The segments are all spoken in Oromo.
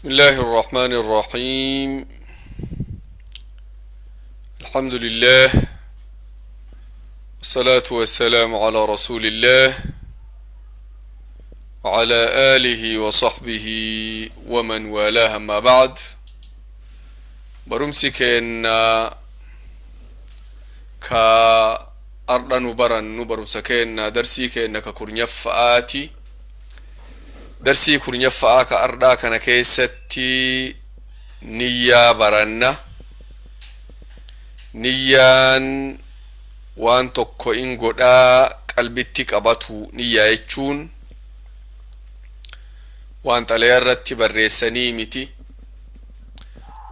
بسم الله الرحمن الرحيم. الحمد لله، والصلاة والسلام على رسول الله وعلى آله وصحبه ومن والاه، أما بعد. Barumsi keenna ka ardha nu barannu, barumsa keenna, darsii keenna ka kurnyaffaati. Darsii kurnyaffa'aa ka ardhaa kana keessatti niyyaa baranna. Niyyaan waan tokko in godhaa qalbitti qabatu. Niyyaa jechuun waan xalayaa irratti barreessanii miti,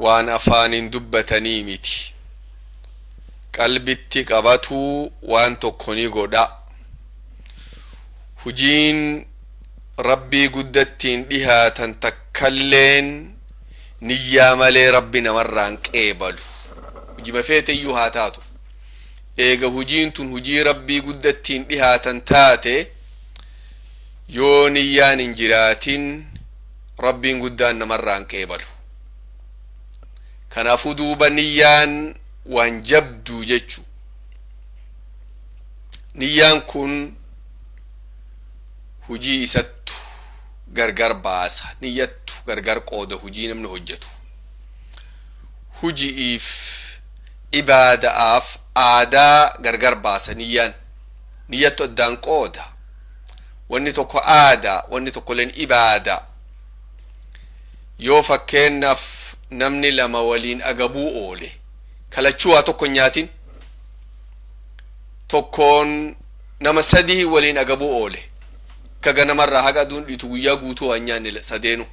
waan afaaniin dubbatanii miti. Qalbitti qabatu, waan tokko ni godha. Hujiin Rabbii guddattiin dhihaatan takkalleen niyyaa malee Rabbi namarraan qeebalu. Hujima feeteyyuu haa taatu, eega hujiin tun hujii Rabbii guddattiin dhihaatan taate, yoo niyyaan hin jiraatin Rabbiin guddaan namarraan qeebalu. Kanaafuu duuba niyyaan waan jabduu jechu. Niyyaan kun hujii isattu gargar baasa, niyyattu gargar qooda hujii namni hojjetu. Huji'iif, ibaada'aaf aadaa gargar baasa niyyaan. Niyyattu addaan qooda. Wanni tokko aadaa, wanni tokko leen ibaadaa. Yoo fakkeennaaf namni lama waliin agabuu oole, kalachuu waa tokko hin nyaatin, tokkoon nama sadii waliin agabuu oole, ka ganamarraa haga aduun dhiitu guyyaa guutuu waan nyaanne sadeenu,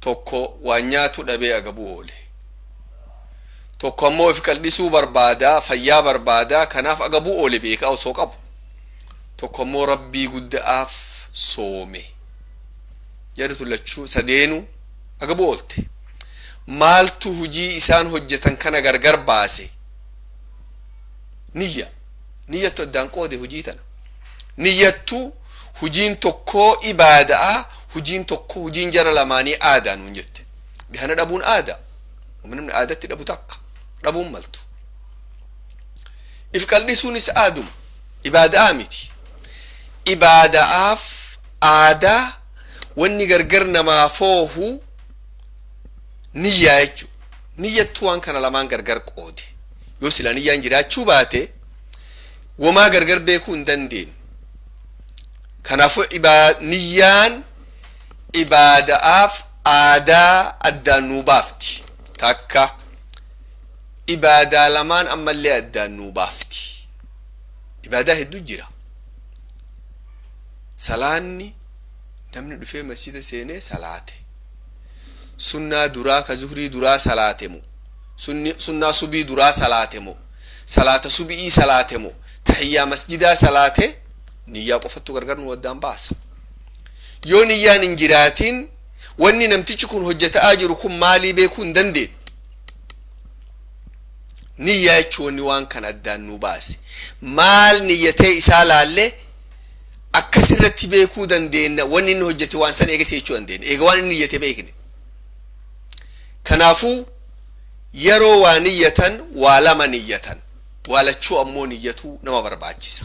tokko waan nyaatu dhabee agabuu oole, tokko ammoo if qal'isuu barbaadaa, fayyaa barbaadaa, kanaaf agabuu oole beekaa osoo qabu, tokko ammoo Rabbii gudda'aaf soome. Jedhutu lachuu sadeenu agabuu oolte. Maaltu hujii isaan hojjetan kana gargar baase? Niyya. Niyyattu addaan qoode hujii tana. Niyyattu hujiin tokkoo ibaada'a, hujiin tokko, hujiin jara lamaanii aadaa nuun jette. Dhihana dhabuun aadaa. Namni aadatti dhabu takka dhabuun maltu. If qal'isuunis aaduma, ibaada'a miti. Ibaada'aaf aadaa wanni gargar namaa foohu niyyaa jechu. Niyyattu waan kana lamaan gargar qoode. Yoo sila niyyaan jiraachuu baate, womaa gargar beekuu hin dandeenyu. Kanaafuu niyyaan ibaada'aaf aadaa addaan nuu baafti. Takka ibaadaa lamaan ammallee addaan nuu baafti. Ibaadaa hedduu jira. Salaanni namni dhufee masjida seenee salaate, sunnaa duraa ka zuhrii duraa salaate mo, sunnaa subii duraa salaate mo, salaata subi'ii salaate mo, tahiyyaa masjidaa salaate, niyyaa qofattu gargar nu addaan baasa. Yoo niyyaan hin jiraatin, wanni namtichi kun hojjeta'aa jiru kun maalii beekuu hin dandeenyu. Niyyaa jechuun wanni waan kana addaan nu baase. Maal niyyatee isaa laallee akkasirratti beekuu dandeenya. Wanni inni hojjete waan san eegas jechuu dandeenya, eega waan inni niyyate beekne. Kanaafuu yeroo waa niyyatan waa lama niyyatan, waa lachuu ammoo niyyatuu nama barbaachisa.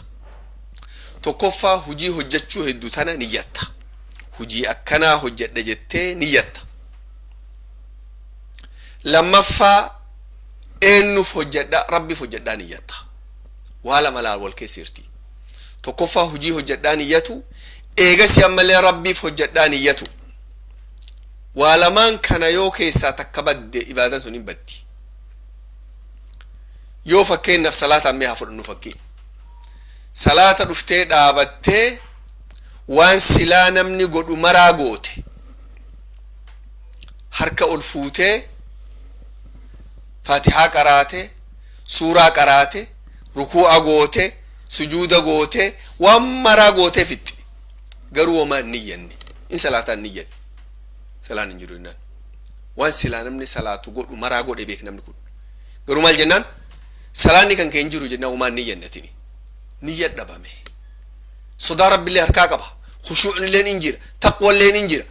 Tokkoffaa, hujii hojjechuu hedduu tana niyyatta. Hujii akkanaa hojjedha jettee niyyatta. Lammaffaa, eenyuuf hojjedha? Rabbiif hojjedhaa niyyatta. Waa lama laal wal keessa jirti. Tokkoffaa, hujii hojjedhaa niyyatu, eegasi ammallee Rabbiif hojjedhaa niyyatu. Waa lamaan kana yoo keessaa takka badde, ibaadan sun hin baddi. Yoo fakkeenyaaf salaata ammee haa fudhannu. Fakkii salaata dhuftee dhaabattee waan silaa namni godhu maraa goote, harka ol fuutee, Faatihaa qaraate, suuraa qaraate, rukuu'a goote, sujuuda goote, waan maraa gootee fixxe, garuu homaa hin niyyanne. In salaataa hin niyyanne, salaan hin jiru jennaan. Waan silaa namni salaatu godhu maraa godhe beek namni kun, garuu maal jennaan? Salaanni kan kee hin jiru jennaan. Homaa hin niyyannatini, niyya dhabame. Sodaa Rabbiillee harkaa qaba, khushuucnilleen hin jira, taqwalleen hin jira,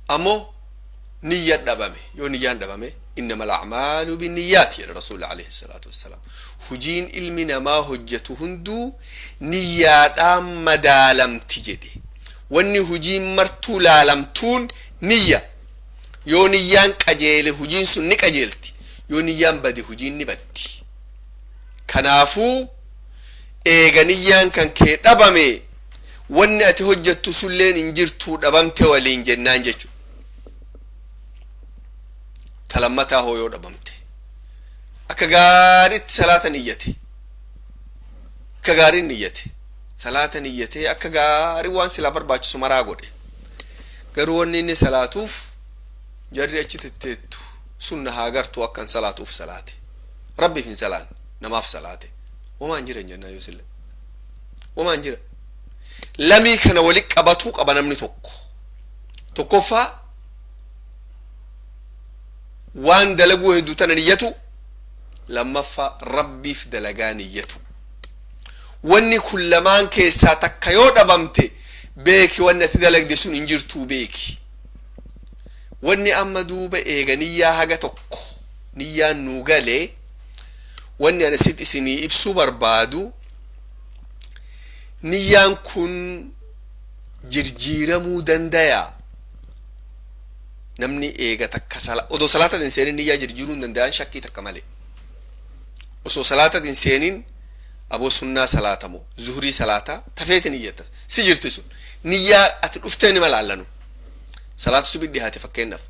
ammoo Niyya dhabame, yoo niyyaan dhabame, innamal acmaalu binniyaat jedha rasuulli alayhi salaatu wassalaam. Hujiin ilmi namaa hojjetu hunduu niyyaadhaan madaalamti jedhe. Wanni hujiin martuu laalamtuun niyya. Yoo niyyaan qajeele hujiin sun ni qajeelti, yoo niyyaan bade hujiin ni baddi. Kanaafuu eega niyyaan kan kee dhabame, wanni ati hojjettu sulleen hin jirtuu, dhabamte waliin jennaan jechu. Talammataa hoo yoo dhabamte, akka gaariitti salaata niyyate, akka gaariin niyyate, salaata niyyatee akka gaarii waan silaa barbaachisu maraa godhe, garuu wanni inni salaatuuf jarri achi tetteettu sunna haa gartuu akkan salaatuuf salaate, rabbiif hin salaan, namaaf salaate, wamaan jiran jennaa. Yoo sille wamaan jira, lamii kana wali qabatuu qaba namni tokko. Tokkoffaa, waan dalaguu hedduu tana niyyatu. Lammaffaa, rabbiif dalagaa niyyatu. Wanni kun lamaan keessaa takka yoo dhabamte, beeki, wanni ati dalagde sun hin jirtuu beeki. Wanni amma duuba eega niyyaa haga tokko niyyaan nuu galee, wanni ana sit isinii ibsuu barbaadu, niyyaan kun jirjiiramuu dandaya. Namni eega takka odoo salaata hin seenin niyyaa jirjiiruu hin danda'an, shakkii takka malee. Osoo salaata hin seenin, aboo sunnaa salaatamo zuhurii salaataa tafeeti niyyata si jirti, sun niyyaa ati dhuftee nima laallanu. Salaatu subii dhihaate fakkeenyaaf,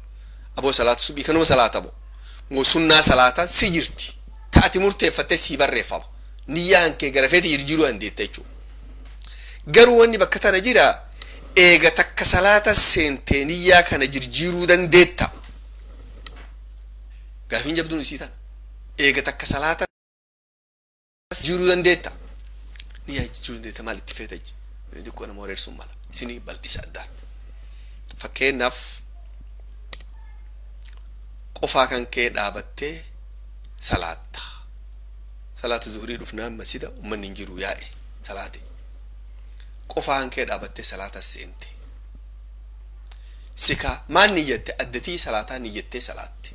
aboo salaatu subii kanuma salaatamo moo sunnaa salaataa si jirti, ta ati murteeffattee sii barreeffama. Niyyaa hankee gara feeti jirjiiruu dandeetta jechuudha. Garuu wanni bakka tana jira, eega takka salaata seentee niyyaa kana jirjiiruu dandeetta? Gaafiin jabduun isii tana. Eega takka salaata jirjiiruu dandeetta, niyyaa jirjiiruu dandeetta? Maal itti feeta? Xiqqoo nama wareersuun mala isinii bal'isa addaan. Fakkeenyaaf, qofaa kan kee dhaabattee salaatta. Salaata zuhurii dhufnaan masjida ummanni hin jiru, yaa'e salaate. Qofaa kan kee dhaabattee salaata seente. Sika maal niyyatte? Addatii salaataa niyyattee salaatte.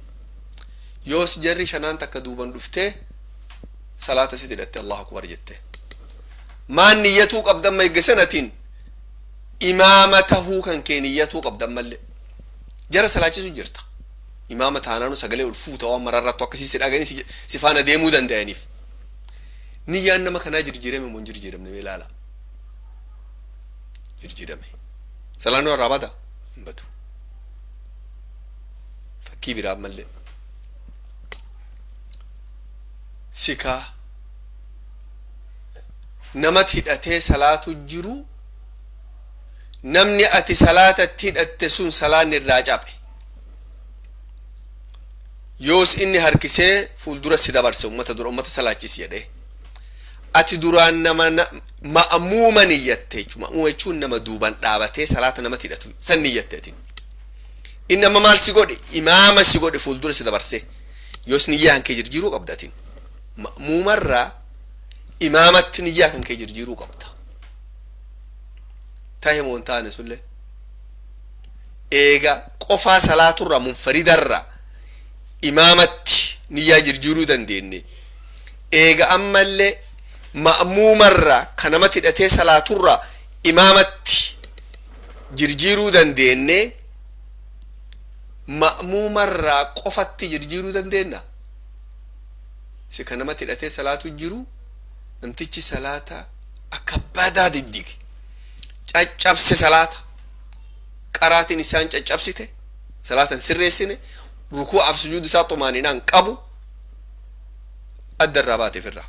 Yoos jarri shanaan takka duuban dhuftee salaata si hidhatte, allahu akbar jette. Maal niyyatuu qabdan ma eegga? Imaama tahuu kan kee niyyatuu qabdan mallee jara salaachisu jirta. Imaama taanaanu sagalee ol fuuta waan mararrattu akkasii si dhaganii si faana deemuu danda'aniif. Niyyaan nama kanaa jirjiirame moo hin jirjiiramne? Mee ilaala. Jirjiirame. Salaanni warraa bada? Hin badu. Fakkii biraa mallee, sikaa namatti hidhatee salaatu jiru, namni ati salaatatti hidhatte sun salaanni irraa cabe. Yoos inni harkisee fuuldura si dabarse, ummata dura ummata salaachisi jedhee. Ati duraan nama ma'muuma niyyatte jechuudha. Ma'muuma jechuun nama duuban dhaabatee salaata namatti hidhatu san niyyatte. Ati inni amma maal si godhe? Imaama si godhe, fuuldura si dabarse. Yoos niyyaa kan kee jirjiiruu qabda. Atin ma'muumarraa imaamatti niyyaa kan kee jirjiiruu qabda. Tahe moo hin taane sullee? Eega qofaa salaaturraa, munfaridarraa imaamatti niyyaa jirjiiruu dandeenye, eega ammallee ma'muumarraa ka namatti hidhatee salaaturraa imaamatti jirjiiruu dandeenye, ma'muumarraa qofatti jirjiiruu dandeenna? Si ka namatti hidhatee salaatu jiru, namtichi salaata akka badaa diddige, caccabse, salaata qaraatiin isaan caccabsite, salaatan sirreessine, rukuu'aaf sujuud isaa xumaaninaan qabu, adda irraa baateef irraa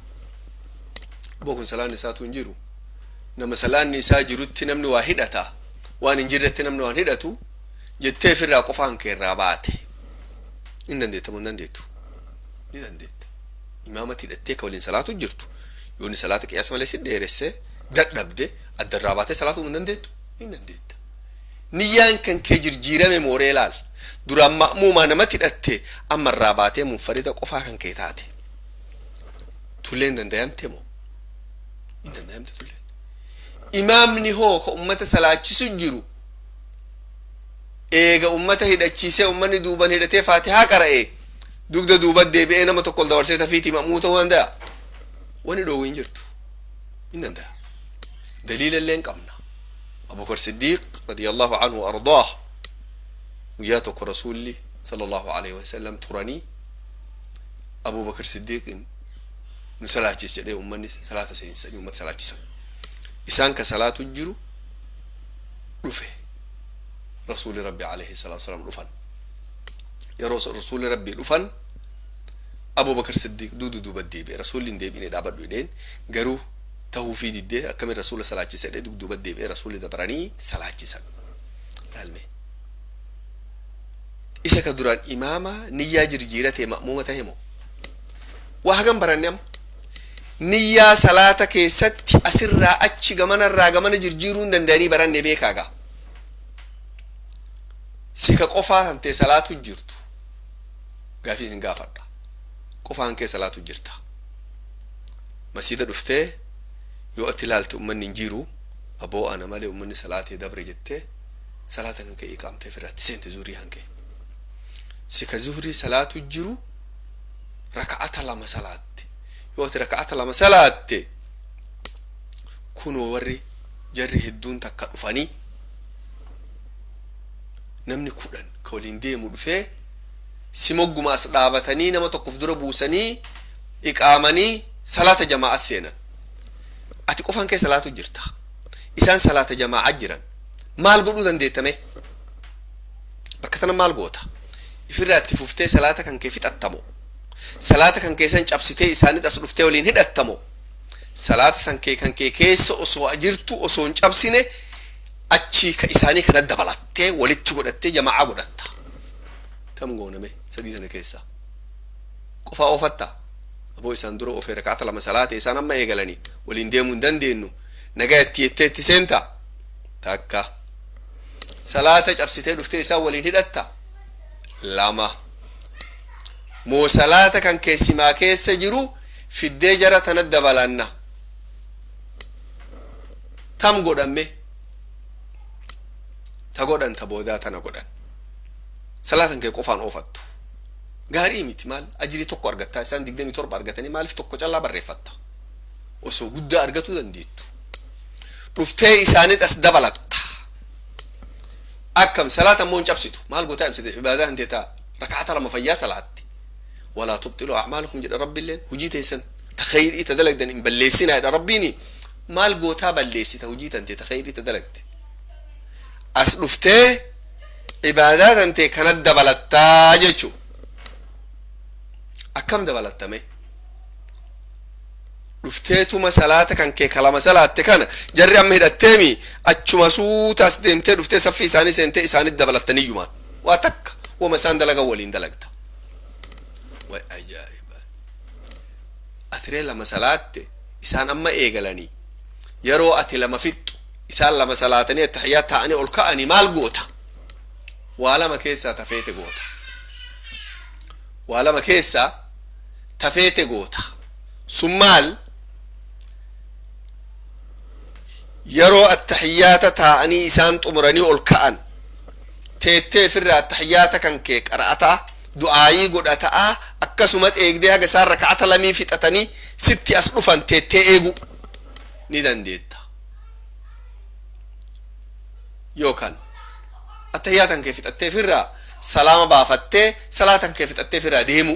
bokun salaanni isaatu hin jiru. Nama salaanni isaa jirutti namni waa hidhata, waan hin jirretti namni waan hidhatu jettee ofirraa qofaan kee irraa baate. Hin dandeetta moo hin dandeettu? Ni dandeetta. Imaamatti hidhattee ka waliin salaatu jirtu, yoo inni salaata qiyaasa malee si dheeresse, dadhabde, adda irraa baatee salaatuu hin dandeettu? Hin dandeetta. Niyyaan kan kee jirjiirame mooree laal. Duraan ma'muumaa namatti hidhatte, amma irraa baatee munfarida qofaa kan kee taate. Tulleen dandayamte moo hin dandayamte tulleen? Imaamni hoo ka ummata salaachisu jiru? Eega ummata hidhachiisee ummanni duuban hidhatee faatihaa qara'e dugda duuba deebi'ee nama tokko ol dabarsee tafiitii ma'muu ta'uu danda'a. Wani dhoowwu hin jirtu, hin danda'a. Daliila illee hin qabna. Abubakar Siddiiq radiyallahu anhu ardaah guyyaa tokko Rasuulli sallallahu alaihi wasallam turanii Abubakar Siddiiqin nu salaachis jedhee ummanni salaata seensanii ummata salaachisan. Isaan ka salaatu jiru dhufe Rasuuli Rabbi alayhi salaatu wasalaam dhufan. Yeroo Rasuuli Rabbi dhufan Abubakar Siddiiq duudu duuba deebi'e. Rasuulli hin deebi'ine, dhaabadhu jedheen, garuu tahuufii diddee akkamin Rasuula salaachise jedhee dugduuba deebi'ee Rasuulli dabaranii salaachisan. Laalme, isa ka duraan imaama niyyaa jirjiiratee ma'muuma tahe moo waa hagam baranne. Amma niyyaa salaata keessatti asirraa achi gamanarraa gamana jirjiiruu hin danda'anii baranne. Beekaagaa, si ka qofaa tantee salaatu jirtu gaafii isin gaafadha. Qofaan kee salaatu jirta, masiida dhuftee yoo ati ilaalte ummanni hin jiru, aboo ana malee ummanni salaatee dabre jettee salaata kan kee iqaamtee firratti seente. Zuhurii hanke si ka zuhurii salaatu jiru raka'ata lama salaatte. Yoo ati raka'ata lama salaatte, kunoo warri jarri hedduun takka dhufanii namni 10 ka waliin deemu dhufee si mogguma as dhaabatanii nama tokkof dura buusanii iqaamanii salaata jamaa'a seenan. Ati qofaan kee salaatu jirta, isaan salaata jamaa'a jiran. Maal godhuu dandeettame bakka tana? Maal goota? Ifirraa itti fuftee salaata kan kee fixattamo, salaata kan keessan cabsitee isaanit as dhuftee waliin hidhattamo, salaata san kee kan kee keessa osoo jirtu osoo hin cabsine achii ka isaanii kana dabalattee walitti godhattee jama'aa godhatta? Tam gooname sadii tana keessa? Qofaa oofatta, aboo isaan dura oofee rakaata lama salaate, isaan amma eegalanii waliin deemuu hin dandeenyu, nagaa itti jettee itti seenta takka, salaata cabsitee dhuftee isaan waliin hidhatta lama, moo salaata kan keessimaa keessa jiru fiddee jara tana dabalanna? Tam godhamme? Ta godhan ta boodaa tana godhan. Salaatan kee qofaan oofattu gaarii miti. Maal ajirii tokko argattaa? Isaan 27 argatanii maaliif tokko callaa barreeffatta osoo guddaa argatuu dandeettu? Dhuftee isaanit as dabalatta. Akkam salaata immoo hin cabsitu. Maal gootaa? Ibsite ibaadaa hin teetaa raka'ata lama fayyaa salaatte. Walaa tubxilu acmaalakum jedha Rabbiilleen. Hujii teessan ta khayrii ta dalagdan hin balleessinaa jedha Rabbiini. Maal gootaa balleessita hujii tante ta khayrii ta dalagde? As dhuftee ibaadaa tante kana dabalattaa jechu. Akkam dabalattame? Dhufteetuma salaata kan kee kalama salaatte kana jarri amma hidhatteemi achuma suuta as deemtee dhuftee saffii isaanii seentee isaanit dabalattaniyyumaan waa takka wama isaan dalagan waliin dalagta. Way ajaa'iba! Atiree lama salaatte, isaan amma eegalanii. Yeroo ati lama fixxu isaan lama salaatanii attahiyyaa ta'anii ol ka'anii. Maal goota? Waa lama keessaa tafeete goota. Waa lama keessaa tafeete goota. Sun maal? Yeroo attahiyyaata taa'anii isaan xumuranii ol ka'an teettee ofirraa attahiyyaata kan kee qara'ataa du'aayii godhataa akkasumas eegdee haga isaan raka'ata lamii fixatanii sitti as dhufan teettee eegu ni dandeetta. Yookaan attahiyyaatan kee fixattee ofirraa salaama baafattee salaatan kee fixattee ofirraa deemu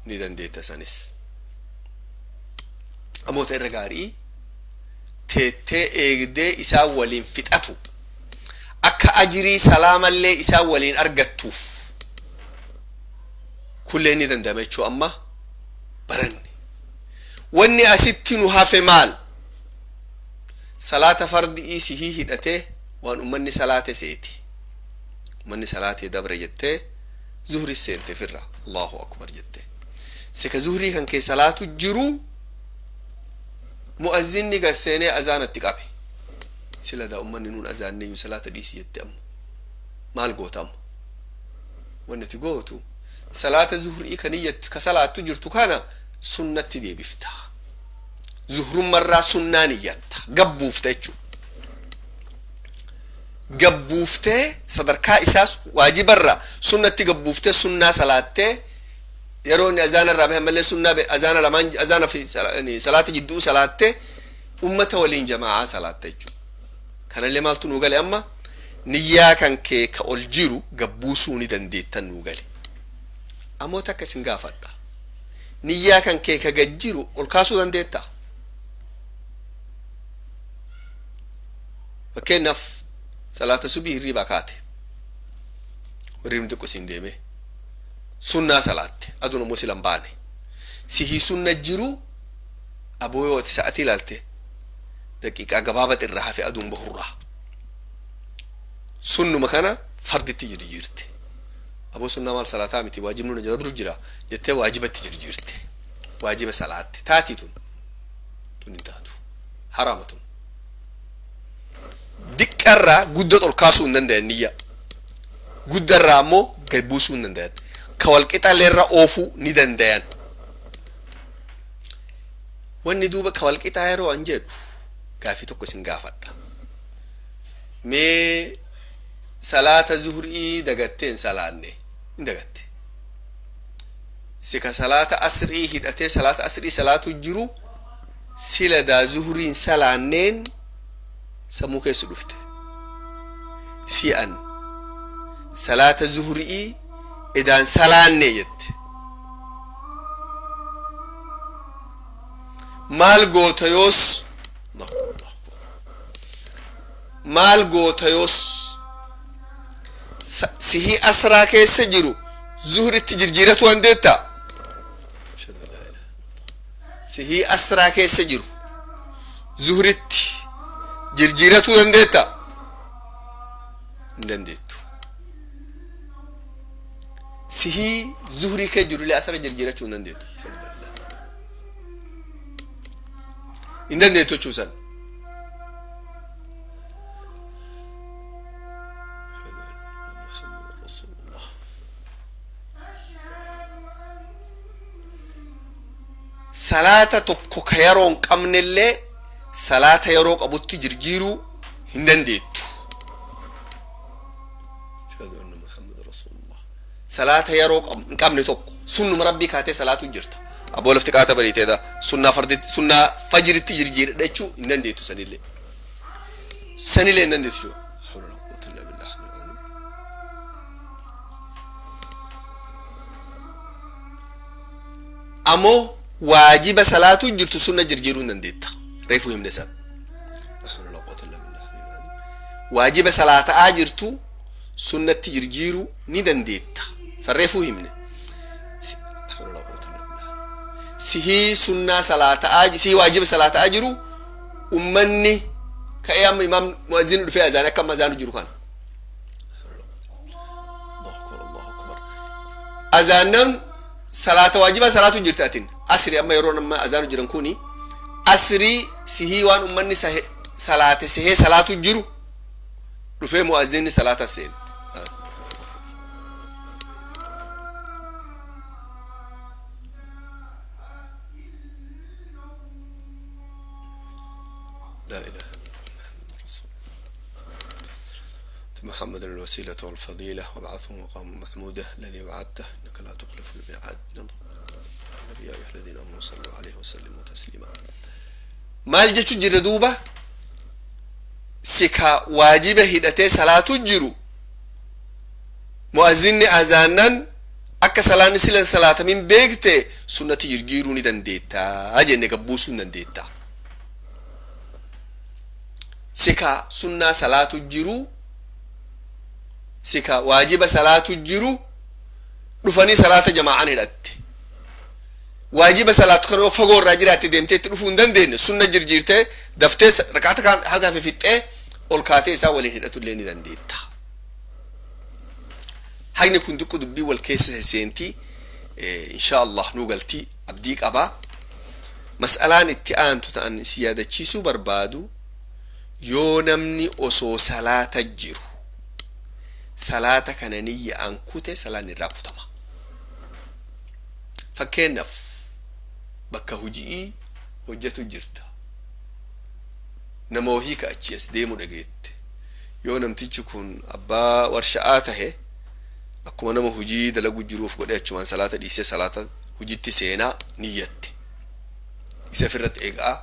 ni dandeetta sanis. Amoota irra gaarii teettee eegdee isaan waliin fixatu, akka ajirii salaamallee isaan waliin argattuuf. Kullee ni danda'ama jechuu. Amma baranne. Wanni asitti nu hafe maal? Salaata fardii sihii hidhatee waan ummanni salaate seete, ummanni salaatee dabre jettee zuhri seente firra allahu akbar jette. Sika zuhrii kan kee salaatu jiru mu'azzinni gad seenee azaanatti qabe. Sila daa ummanni nuun azaanneyyuu salaata dhiisi jette. Amma maal goota? Amma wanni ati gootu salaata zuhrii kan iyyatti ka salaattu jirtu kana sunnatti deebifta. Zuhrummarraa sunnaan iyyatta gabbuufta jechuu. Gabbuuftee sadarkaa isaas waajibarra sunnatti gabbuuftee sunnaa salaattee yeroo inni azaana irraa bahe malee sunnaa azaana lamaan azaana fi salaata jidduu salaattee ummata waliin jamaa'aa salaatta jechuudha. Kanallee maaltu nuu gale amma niyyaa kan kee ka ol jiru gabbuusuu ni dandeettan nuu gale. Ammoo takka isin gaafadha. Niyyaa kan kee ka gad jiru ol kaasuu dandeetta. Fakkeenyaaf salaata subii hirriibaa kaate. Hirriibni xiqqoo siin deeme. Sunnaa salaatte aduun ammoo sila hin baane. Sihii sunna jiru aboo yoo ati sa'atii ilaalte daqiiqaa gabaabaa irraa hafe aduun bahurraa. Sunnuma kana farditti jirjiirte. Aboo sunnaa maal salaataa miti waajibni nu jala jira jettee waajibatti jirjiirte. Waajiba salaatte taatii tun tun hin taatu haraama tun. Diqqarraa guddaa ol kaasuu hin danda'an niyya. Guddarraa ammoo gad buusuu hin danda'an. Ka walqixalleerra oofuu ni danda'an. Wanni duuba ka walqixaa yeroo an jedhu gaafii tokko isin gaafadha. Mee salaata zuhurii dagattee hin salaanne hin dagatte. Sika salaata asrii hidhatee salaata asrii salaatu jiru sila daa zuhurii hin salaanneen sammuu keessa dhufte. Si'an salaata zuhurii idaan salaanne jette. Maal goota yoos maal goota yoos sihii asraa keessa jiru zuhuritti jirjiiratu dandeetta. Sihii asraa keessa jiru zuhuritti jirjiiratu dandeetta. Hin dandeettu. Sihii zuhurii kee jiru illee asra jirjiirachuu hin dandeettu. Hin dandeettu jechuusan. Salaata tokko ka yeroo hin qabnellee salaata yeroo qabutti jirjiiruu hin dandeettu. Salaata yeroo hin qabne tokko sunnuma rabbii kaatee salaatu jirta. Aboo lafti qaata bariiteedha sunnaa farditti sunnaa fajiritti jirjiiradha jechuu hin dandeettu sanillee. Sanillee hin dandeettu jechuudha. Ammoo waajiba salaatu jirtu sunna jirjiiruu hin dandeetta. Reefuu himne san. Waajiba salaataa jirtu sunnatti jirjiiruu ni dandeetta. San reefuu himne. Sihii sunnaa salaataa sihii waajiba salaataa jiru ummanni ka'ee amma imaam mu'azzin dhufee azaan akka amma azaanu jiru kana. Azaannan salaata waajiba salaatu jirti atin. Asri amma yeroo amma azaanu jiran kuni asrii sihii waan ummanni salaate sihee salaatu jiru dhufee mu'azzinni salaata seene. لا إله إلا الله محمد رسول الله محمد الوسيلة والفضيلة وابعثه مقام محموده الذي وعدته إنك لا تخلف الميعاد. النبي يا أيها الذين آمنوا صلوا عليه وسلموا تسليما. maal jechu jira duuba sika waajiba hidhatee salaatu jiru mu'azzinni azaannan akka salaanni silan salaatamin beekte sunnatti jirjiiruu ni dandeettaa jenne gabbuusuu ni dandeettaa. Sika sunnaa salaatu jiru sika waajiba salaatu jiru dhufanii salaata jamaa'an hidhatte. Waajiba salaatu kana yoo fagoo irraa jiraatte deemtee itti dhufuu hin dandeenye sunna jirjiirtee daftee rakaata kaan haga hafe fixxee ol kaatee isaa waliin hidhatu illee ni dandeetta. Haqni kun xiqqoo dubbii wal keessa seentii insha Allah nuu galtii abdii qabaa. Mas'alaan itti aantu ta'an si yaadachiisuu barbaadu yoo namni osoo salaata jiru salaata kana niyya'an kute salaan irraa kutama. Fakkeenyaaf bakka hojii hojjetu jirta. Nama wahii ka achi as deemu dhageette. Yoo namtichi kun abbaa warsha'aa tahe, akkuma nama hujii dalagu jiruuf godhe achumaan salaata dhiisee salaata hujitti seenaa niyyatte, isa ofirratti eegaa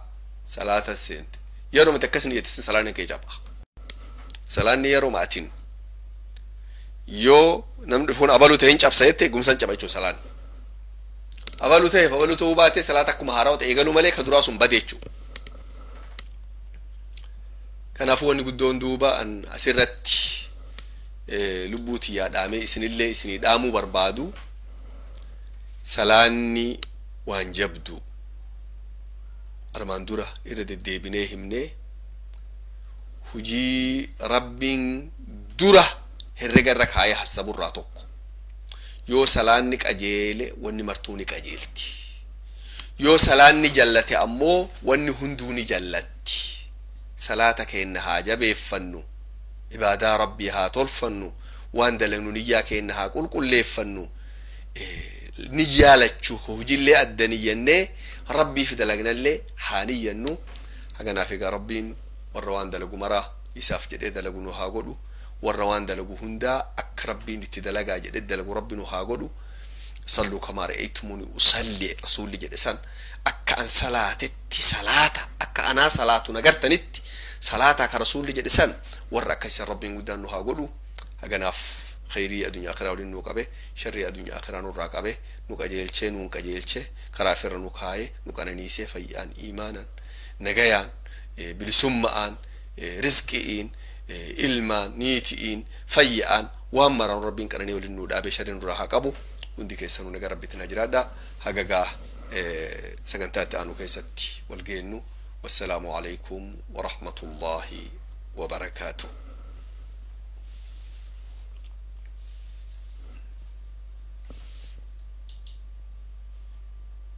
salaata seente. Yeroo mati akkas niyyatte sin salaanni kee caba. Salaanni yeroo maatiin yoo namni dhufuun abaluu ta'e hin cabsa jette, gumsan caba jechuun. Salaanni abaluu ta'eef abaluu ta'uu baate, salaata akkuma haarawaa ta'e eegaluu malee ka duraa sun bade jechuudha. Kanaafuu wanni guddoon duuba an asirratti lubbuu tiyyaa dhaamee isinillee isinii dhaamuu barbaadu, salaanni waan jabdu. Armaan dura irra deddeebinee himnee, hujii Rabbiin dura herrega irra kaayee hassaburraa tokko. Yoo salaanni qajeele, wanni martuu ni qajeelti. Yoo salaanni jallate ammoo, wanni hunduu ni jallatti. Salaata keenna haa jabeeffannu, ibaadaa Rabbii haa tolfannu, waan dalagnu niyyaa keenna haa qulqulleeffannu. Niyyaa lachuu hojillee adda niyyannee Rabbiif dalagnallee haa niyyannu. Haganaaf egaa Rabbiin warra waan dalagu maraa isaaf jedhee dalagu nu haa godhu. Warra waan dalagu hundaa akka Rabbiin itti dalagaa jedhee dalagu Rabbi nu haa godhu. "صلوا كما رأيتموني أصلي" Rasuulli jedhe san, akka an salaatetti salaata, akka anaa salaatu nagartanitti salaataa ka Rasuulli jedhe san, warra akka isan Rabbiin guddaan nu haa godhu. Haganaaf khayrii addunyaa akiraa waliin nu qabe, sharrii addunyaa akiraa nurraa qabe, nu qajeelchee, nuun qajeelchee, karaa firra nu kaayee, nu qananiisee, fayyaan, iimaanan, nagayaan, bilisumma'aan, rizqi'iin, ilmaan, niiti'iin, fayya'aan, waan maraan Rabbiin qananii waliin nu dhaabee sharrii nurraa haa qabu. Hundi keessanuu nagaa Rabbitti na jiraadha. Hagagaa sagantaa itti aanu keessatti wal geennu, wassalaamu alaykum warahmatullaahi wabarakaatuh.